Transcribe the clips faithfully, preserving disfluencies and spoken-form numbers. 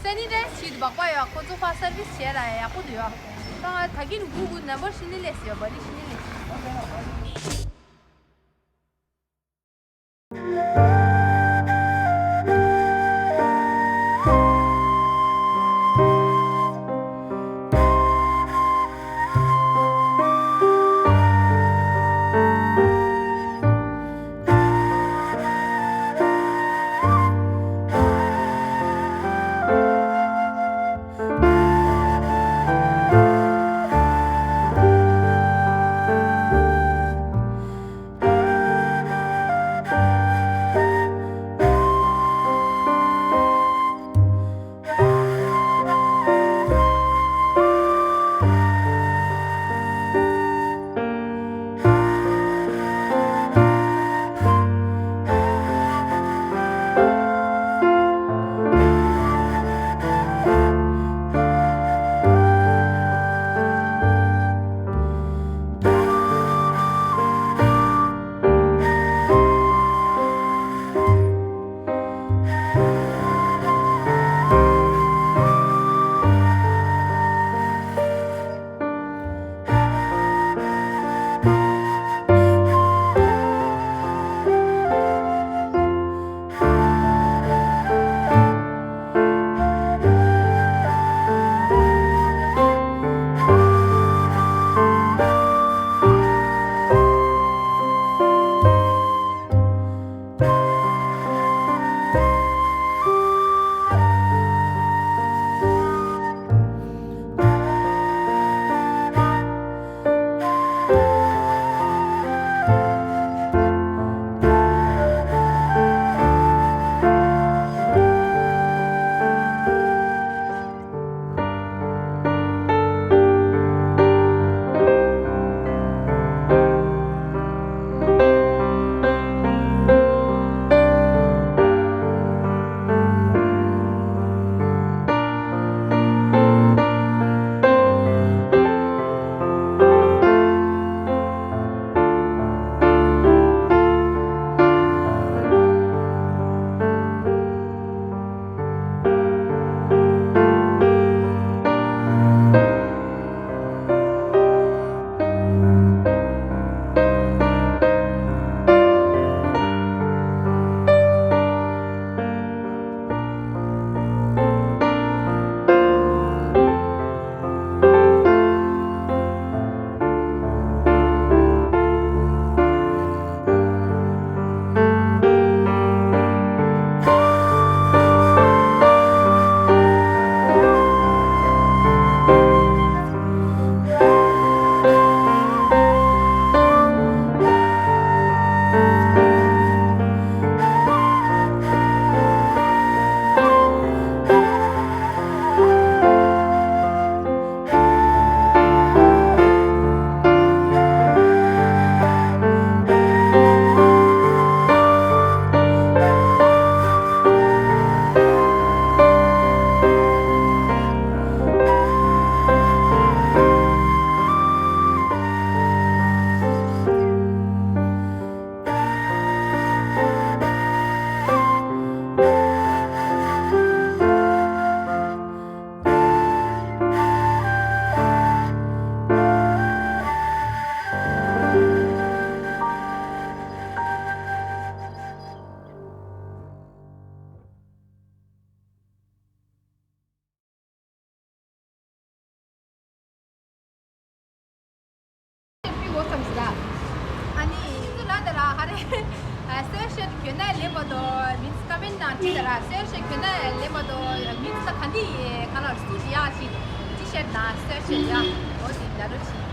སེ་ནི་ཊའི་ཛི་བྱེད་དུས་སྦག་སྦག་ཡོད། ཁོ་ཚོ་ཕར་སར་བི་སི་བྱས་ལ་ཡག་པོ་འདུག་ཡོད། ད་ང་ད་གིན་གུ་གུ་ནམ་བར་ཤི་ནི་ལས་ཟེར་བ་ལི་ཤི་ནི་ལས། ཕུལ་དགོས་བསམ་ཟེར་ལ། ཨ་ནི་ཁྱེད་ཚོ་ལ་འདི་ལ་ཧ་རེ། ཨ་གསལ་བཤད་གྱོན་ན་ལེན་པ་དོ་མིན་ཀ་མེན་ནང་བྲིས་ད་ར། གསལ་བཤད་གྱོན་ན་ལེན་པ་དོ་མིན་ས་ག་འདི་ཁ་ལར་སུ་ཡག་ཞིག་ཊི་ཤར་ནང་གསལ་བཤད་ཡག་འོ་དེ་ལ་རོ་ཆི།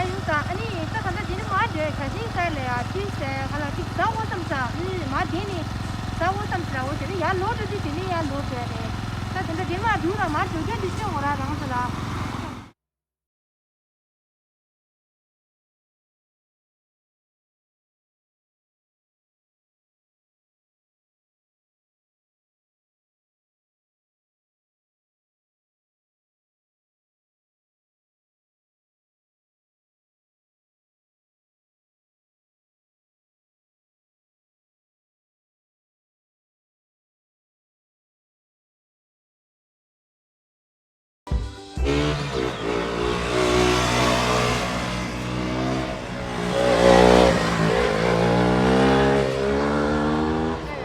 ཡིན་ཙང་ཨ་ནི་ད་ག་འདྲ་དེ་ནི་མ་འདྲེ་ག་ཤིང་ས་ལ་ཡ་ཅི་ཟེར་ག་ལ་ཅིག་ཟ་འོ་བསམ་ཙང་ཨ་ནི་མ་དེ་ནི་ཟ་འོ་བསམ་ཙང་འོ་དེ་ནི་ཡར་ལོག་འགྲོ་དུས་དེ་ནི་ཡར་ལོག་འགྲོ་ཡ་རེད། ད་དེ་འདྲ་དེ་མ་འགྲོ་ར་མ་འགྲོ་རྒྱུ་འདི་ཤོད་འོ་ར་རང་ས་ལ།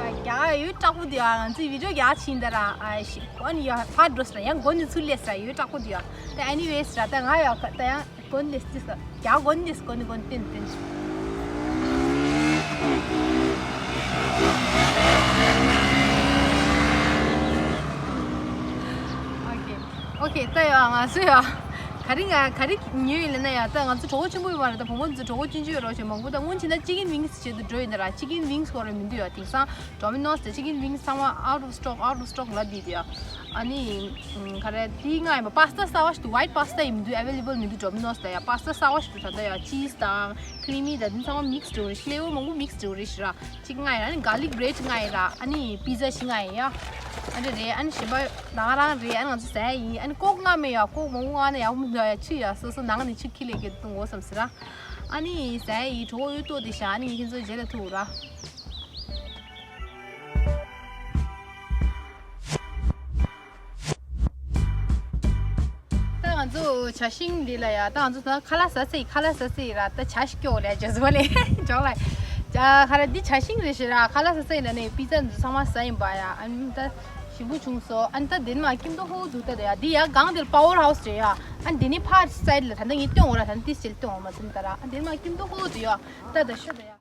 རྒྱ་གར་ཡུལ་དྲག་པོ་འདུག་ཨ། ང་ཚོའི་བི་ཌིའོ་རྒྱ་གར་ཕྱིན་ད་ར་ཨ་ཤི་གོ་ནི་ཡོད་ཕར་འགྲོ་ས་ར་ཡང་གོ་ནི་ཚུར་སླེབས་ས་ར་ཡུལ་དྲག་པོ་འདུག་ཨ། ད་ཨེ་ནི་ཝེ་སི་ར་ད་ང་ཡོད་ད་ཡང་གོ་ནི་སླེབས་ཅི་ས་རྒྱ་གོ་ནི་སླེབས་གོ་ནི་གོ་ནི་ཏན་ཏན། ཨོ་ཁེ། ཨོ་ཁེ། ད་ཡ་ང་ཚོ་ཡ་ག་རེ་ང་ག་རེ་ཉོས་ཡོད་ལབ་ན་ཡ། ད་ང་ཚོ་གྲོད་ཁོག་ཆེན་པོ་ཡོད་པ་རེད། ད་བུ་མོ་ཚོ་གྲོད་ཁོག་ཆུང་ཆུང་ཡོད་རོགས་བྱས་མང་པོ་ད་སྔོན་ཕྱིན་ན་ཅི་ཀིན་ཝིང་སི་བྱེད་དུ་འགྲོ་ཡོད་ན་ར། ཅི་ཀིན་ཝིང་སི་ཁོ་རེ་མི་འདུག་ཡ། དེང་སང་ཌོ་མི་ནོ་སི་དང་ཅི་ཀིན་ཝིང་སི་ཚང་མ་out of stock, out of stock་ལབ་བསྡད་འདུག་ཡ། ཨ་ནི་ག་རེ་དེ་ང་ཡིན་པ་པ་སི་ཏ་གསར་བ་ཞིག་འདུག་ཝའིཊ་པ་སི་ཏ་ཡིན་མི་འདུག་ཨེ་ཝེ་ལེ་བལ་མི་འདུག་ཌོ་མི་ནོ་སི་ལ་ཡ། པ་སི་ཏ་གསར་བ་ཞིག་འདུག་ད་ལྟ་ཡ་ཅིས་དང་ཁི་རི་མི་དང་དེ་ཚང་མ་མིག་སི་འགྲོ་རེད། ཕི་ལེ་ཝར་མང་པོ་མིག་སི་འགྲོ་རེད་ཤི་ར། གཅིག་ང་ཡིན་ར། ཨ་ནི་གར་ལིག་བྷི་རེཌ་ང་ཡིན་ར། ཨ་ནི་པི་ཛ་ཞིག་ང་ཡིན་ཡ། ཨ་འདྲ་རེད། ཨ་ནི་གཞན་པ་ང་རང་རེད། ཨ་ནི་ང་ཚོ་ཟ་ཡ་ཡིན། ཨ་ནི་ཀོག་ང་མེད་ཡ། ཀོག་མང་པོ་ང་ན་ཡག་པོ་མི་འདུག་ཡ། ཆུ་ཡ་སོ་སོ་ནང་ནས་ཆུ་ཁྱི་ལས་ཀྱི་འདུག་འོ་བསམ་ཟེར་ར། ཨ་ནི་ཟ་ཡ་ཡིན། གྲོད་ཁོག་ཡོད་ཏོ་དེ་ཤ། ཨ་ནི་ངས་ཁྱེད་ཚོ་རྗེས་ལ་ཐུག་ར། ད་ང་ཚོ་བྱ་ཤིང་འདི་ལ་ཡ། ད་ང་ཚོ་ད་ཁ་ལག་ཟ་ཚེ་ཡི་ཁ་ལག་ཟ་ཚེ་ཡི་ར། ད་བྱ་ཞིག་སྐྱོ་ལས་ཇ་ཟོ་ལས་འཇོག་ལ་ཇ་ཁ་ར་འདི་བྱ་ཤིང་རེད་ཤི་ར། ཁ་ལག་ཟ་ཚེ་ཡི་ན་ནས་པི་ཙ་འདི་ཚང་མ་ཟ་ཡིན་པ་ཡ། ཨ་ནི་ད་ཞིམ་པོ་བྱུང་སོ། ཨ་ནི་ད་འདི་ནི་མ་ཀིམ་ཏོ་ཧོ་འདུག་ད་ད་ཡ། འདི་ཡ་སྒང་འདིར་པ་ཝར་ཧའུ་སི་རེད་ཡ། ཨ་ནི་འདི་ནི་ཕ་སའི་ཌི་ལ་ད་ད་ངས་སྟོན་འོ་ར། ད་ནི་ཏིས་ཅིལ་སྟོན་འོ་མ་ཚུན་ད་ར། ཨ་འདི་ནི་མ་ཀིམ་ཏོ་ཧོ་འདུག་ཡ། ད་ད་ཤོད་ད་ཡ།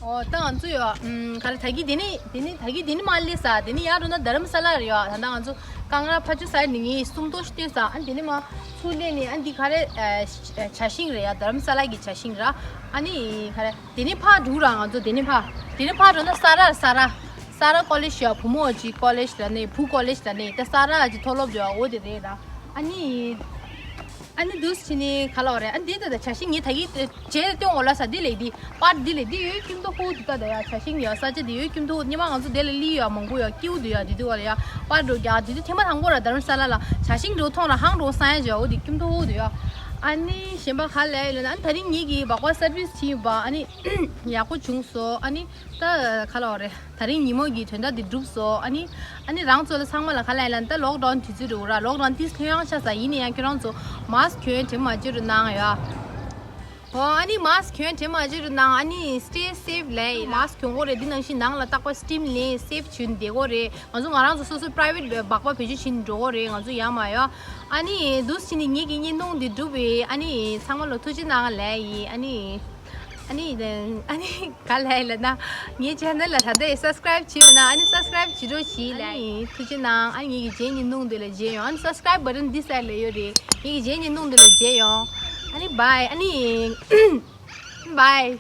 ཨོ་ད་ང་ཚོ་ཡོད། ཨམ་ག་རེ་ད་གི་དེ་ནི་དེ་ནི་ད་གི་དེ་ནི་མ་སླེབས་ས། དེ་ནི་ཡར་འགྲོ་ན་རྡ་རམ་ས་ལ་རེད་ཡོད། ད་ལྟ་ང་ཚོ་ཀང་ར་ཕ་ཆུ་ས་ནི་ངས་སུམ་མདོ་ཞིག་བཏོན་ས། ཨ་ནི་དེ་ནི་མ་ཚུར་སླེབས་ནས་ཨ་ནི་འདི་ག་རེ་ཨ་བྱ་ཤིང་རེད་ཡ། རྡ་རམ་ས་ལ་གི་བྱ་ཤིང་ར། ཨ་ནི་ག་རེ་དེ་ནི་ཕར་འགྲོ་ར། ང་ཚོ་དེ་ནི་ཕར་དེ་ནི་ཕར་འགྲོ་ན་ས་ར་ས་ར། ས་ར་ཀོ་ལེཇ་ཡ། བུ་མོ་ཅིག་ཀོ་ལེཇ་ལ་ནི་བུ་ཀོ་ལེཇ་ལ་ནི་ད་ས་ར་ཅིག་མཐོ་སློབ་ཡ། འོ་དེ་རེད་ར། ཨ་ནི་ཨ་ནི་འདུག་སེ་ནི་ག་ལ་བ་རེད། ཨ་འདི་ད་ད་བྱ་ཤིང་ངས་ད་གི་རྗེས་ལ་སྟོན་འོ་ལ་ས། འདི་ལས་འདི་པར་འདི་ལས་འདི་ཡོད་ཀིམ་ཏོ་ཧོ་འདུག་ད་ད་ཡ། བྱ་ཤིང་ཡ་ས་ཆ་འདི་ཡོད་ཀིམ་ཏོ་ཧོ། ཉི་མ་ང་ཚོ་འདི་ལ་ལི་ཡ་མང་པོ་ཡ་ཀིའུ་འདུག་ཡ། འདི་འདུག་བ་ལ་ཡ་པར་འགྲོ་རྒྱ་འདི་འདུག་ཐེངས་མ་དང་པོ་ར་རྡ་རམ་ས་ལ་ལ་བྱ་ཤིང་འགྲོ་མཐོང་ར་ཧང་འགྲོ་ས་ཡ་ཇ། འོ་འདི་ཀིམ་ཏོ་ཧོ་འདུག་ཡ། ཨ་ནི་གཞན་པ་ག་ལ་ཡ་ལ་ན། ཨ་ནི་ད་རིང་ངེད་ཀྱི་སྦག་སྦག་སར་བིས་བྱིན་པ་ཨ་ནི་ཡག་པོ་བྱུང་སོ། ཨ་ནི་ད་ག་ལ་བ་རེད། ད་རིང་ཉིན་མོ་གི་དོན་དག་འདི་གྲུབ་སོང་། ཨ་ནི་ཨ་ནི་རང་ཚོ་ལ་ཚང་མ་ལ་ག་ལ་ཡིན་ལ་ད་ལོག་ཌའུན་དུས་ཚོད་འགྲོ་ར། ལོག་ཌའུན་དུས་ལྷོད་ཡངས་ཆགས་ས་ཡིན་ན་ཡང་ཁྱོད་རང་ཚོ་མཱ་སི་ཀི་གྱོན་དྲན་མ་བརྗེད་རོགས་གནང་ཡ། ཨོ་ཨ་ནི་མཱ་སི་ཀི་གྱོན་དྲན་མ་བརྗེད་རོགས་གནང་། ཨ་ནི་stay safe ལབ་ཡིན། མཱ་སི་ཀི་གྱོན་དགོས་རེད། འདི་ནང་བཞིན་ནང་ལ་རྟག་པར་སི་ཊིམ་ལེན་སེབ་བྱོས་བསྡད་དགོས་རེད། ང་ཚོ་ང་རང་ཚོ་སོ་སོའི་པ་རའི་ཝེཊ་སྦག་སྦག་བེད་སྤྱོད་བྱེད་འགྲོ་དགོས་རེད། ང་ཚོ་ཡ་མ་ཡ། ཨ་ནི་འདུག་སེ་ནི་ངེད་ཀྱི་བརྙན་ཐུང་འདི་གྲུབ་པས། ཨ་ནི་ཚང་མ་ལ་ཐུགས་རྗེ་གནང་ལབ་ཡིན། ཨ་ནི་ཨ་ནི་ཨ་ནི་ག་ལ་ཡིན་ལབ་ན། ངའི་ཆེ་ནལ་ལ་ད་ལྟ་སབ་སི་ཀ་རའིབ་བྱས་མེད་ན་ཨ་ནི་སབ་སི་ཀ་རའིབ་བྱེད་རོགས་གྱིས་ལབ་ཡིན། ཐུགས་རྗེ་གནང་། ཨ་ནི་ངེད་ཀྱི་རྗེས་བརྙན་ཐུང་འདི་ལ་མཇལ་ཡོང་། ཨ་ནི་སབ་སི་ཀ་རའིབ་བ་ཊན་འདི་སའི་ལ་ཡོད་རེད། ངེད་ཀྱི་རྗེས་བརྙན་ཐུང་འདི་ལ་མཇལ་ཡོང་། ཨ་ནི་བྷའི། ཨ་ནི་བྷའི།